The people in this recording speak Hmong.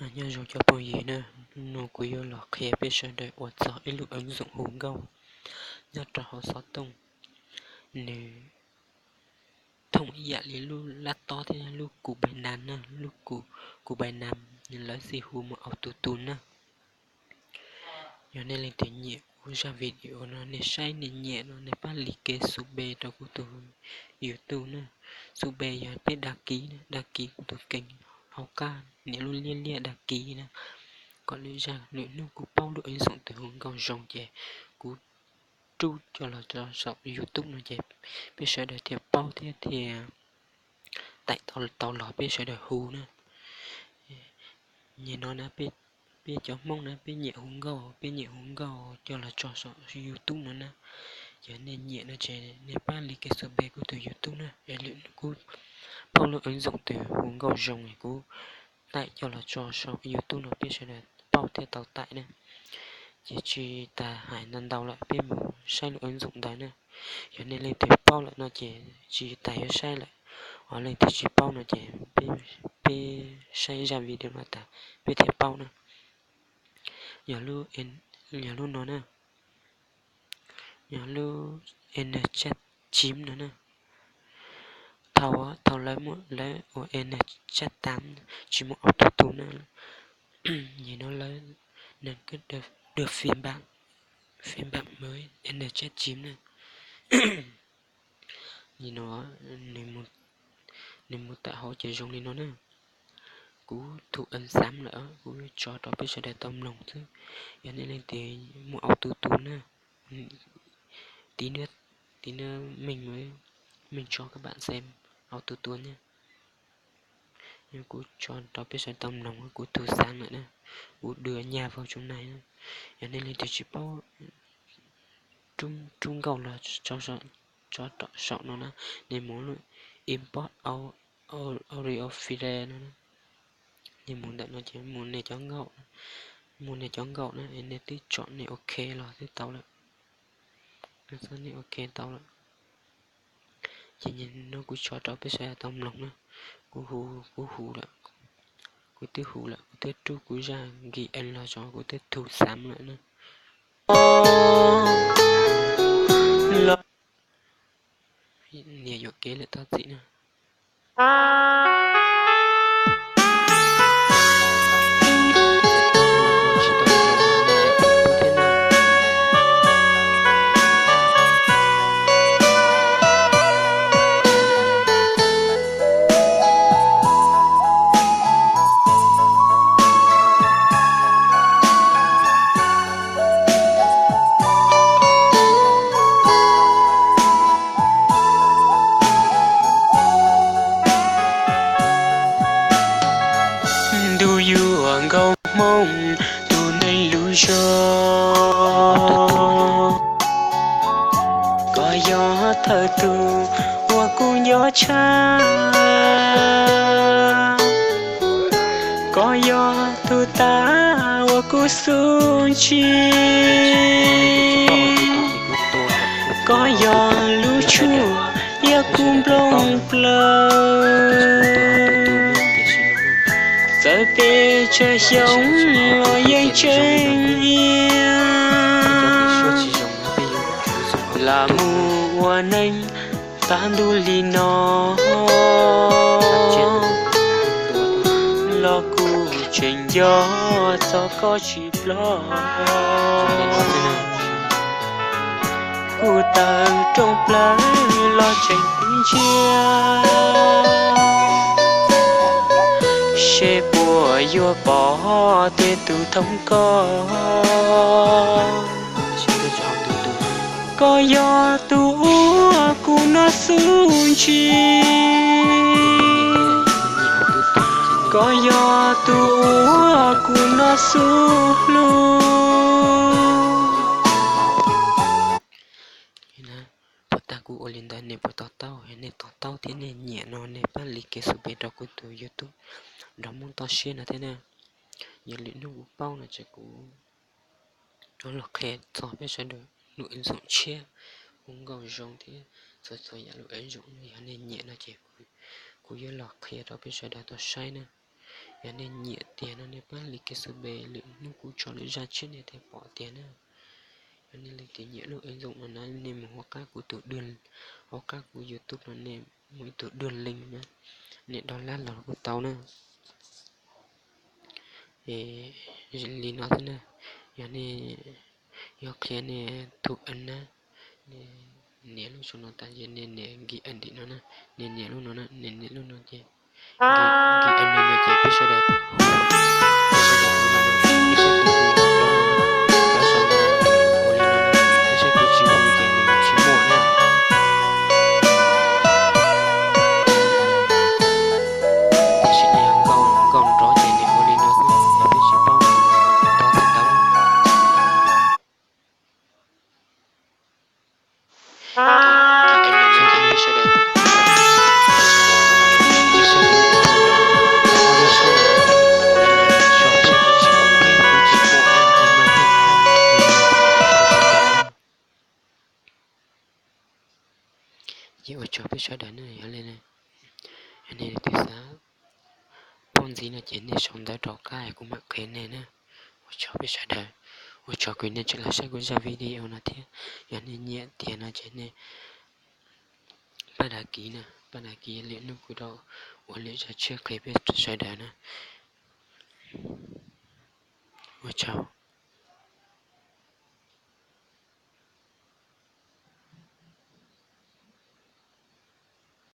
Nyob zoo cov phooj ywg na, hnub no kuv yuav los qhia peb sawv daws ua txog ib lub ej zoom hu nkauj nyob rau hauv xov tooj. Nws thooj ib yam li lub laptop thiab lub Cubase na, lub Cubase nws lawv xij hu mus auto tune na. Yog nej leej twg nyiam kuv zaj video no nej saib nej nyiam no nej pab like subscribe rau kuv tus YouTube na. Subscribe yog peb đăng ký na, đăng ký kuv tus kênh hauv qab nias lub liab liab đăng ký na, kom lwm zaj lwm hnub kuv paub lub ej zoom twg hu nkauj zoo ces kuv rub coj los rau saum YouTube no ces peb sawv daws thiaj paub thiab thiaj taim tau los peb sawv daws hu na. Nim no na, peb cov Hmoob na peb nyiam hu nkauj, peb nyiam hu nkauj coj los tso saum YouTube no na. Yog nej nyiam no ces nej pab like subscribe kuv tus YouTube na, es lwm kuv paub lub ej zoom twg hu nkauj zoo kuv taim coj los tso saum YouTube no peb sawv daws paub thiab tau taim na. Ces tsis tas hais ntau ntau lawm, peb mus saib lub ej zoom ntawd na. Yog nej leej twg paub lawm no ces tsis tas yuav saib lawm, ho leej twg tsis paub no ces peb saib zaj video no tas peb thiaj paub na. Yog lub no na, yog lub N Z chín no na. Thaum, thaum lawv muaj lawv ua N Z tám tsis muaj auto tune na, nim no lawv nws kawg dua phiên bản, phiên bản mới N Z chín na. Nim no nws mus tawm hauv ces zoo li no na. Kuv thu ấn xám lawm, kuv tso rau peb sawv daws tau mloog xwb. Yog nej leej twg muaj auto tune na, tí nữa, tí nữa mình mới, mình cho các bạn xem auto tune nhé. Kuv tso rau peb sawv daws tau mloog, kuv thu xám lawm na, kuv dua nyaj vau tsuv nai na. Yog nej leej twg tsis paub rub nkauj los tso rau saum no na, nej mus lub import audio file no, nej mus ntawm no ces mus nej cov nkauj, mus nej cov nkauj na, nej twb tsom nej ok los twb tau lawm. Nej ok tau lawm. Ces no kuv tso rau peb sawv daws tau mloog na. Kuv hu, kuv hu lawm, kuv twb hu lawm, kuv twb rub kuv zaj nki en los tso, kuv twb thu xám lawm na. Niam yuam kev lawm tab txim na. Ntuj yuav nkauj hmoob tus neeg lub zog, koj yog thawj tug uas kuv nco tshaj, koj yog tus tav uas kuv xub ntsig, koj yog lub tshuaj yog kuv nplooj plaws. Txawm pes tsawg xyoo los yeej tseem iab, lam mus ua neej tag ntuj li no los kuv tseem nco txog koj tsis ploj. Kuv tawm rooj plaws los tseem tib ntsiab, seb puas yuav pom tej tus thoob koj. Koj yog tus uas kuv noj xub ntsig, koj yog tus uas kuv noj xub hlub. Puas tag kuv ua li ntawd nej puas to taub? Nej to taub thiab nej nyiam no nej pab like subscribe rau kuv tus YouTube Nrog Hmoob Toj Siab no thiab na. Yog lwm hnub kuv paub no ces kuv rov los qhia txog peb sawv daws lub ej zoom tshiab, hu nkauj zoo thiab txhua txhua yam lub ej zoom, yog nej nyiam no ces kuv yuav los qhia rau peb sawv daws tau saib na. Yog nej nyiam tiag no nej pab like subscribe, lwm hnub kuv tso lwm zaj tshiab nej thiaj pom tiag na. Yog nej leej twg nyiam lub ứng dụng no na nej mus hauv qab kuv tus đường, hauv qab kuv YouTube no nej mus ib tug đường link na, nej download los kuj tau na. Li no xwb na, yog nej, yog qhia nej tus ăn na, nej nias lub saum no tas ces nej nias ghi ăn dim no na, nej nias lub no na, nej nias lub no ces ghi ăn no ces peb sawv daws, peb sawv daws hu li no, peb saib kuv hu li no, peb saib kuv hu li no, peb saib kuv tsis hu ces nws tsis muaj na. Tiam sis nej yog nkauj nkauj nrov ces nws hu li no xwb, yog peb tsis paub nrov tsis tau. Ces ua tsaug peb sawv daws na, yog li nej leej twg xav paub ntxiv no ces nej sau ntawv rov qab kuv mam qhia nej na. Ua tsaug peb sawv daws, ua tsaug kws nej tseem los saib kuv zaj video no thiab. Yog nej nyiam tiag no ces nej pab đăng ký na, pab đăng ký lwm hnub kuv rov ua lwm zaj tshiab qhia peb sawv daws na. Ua tsaug.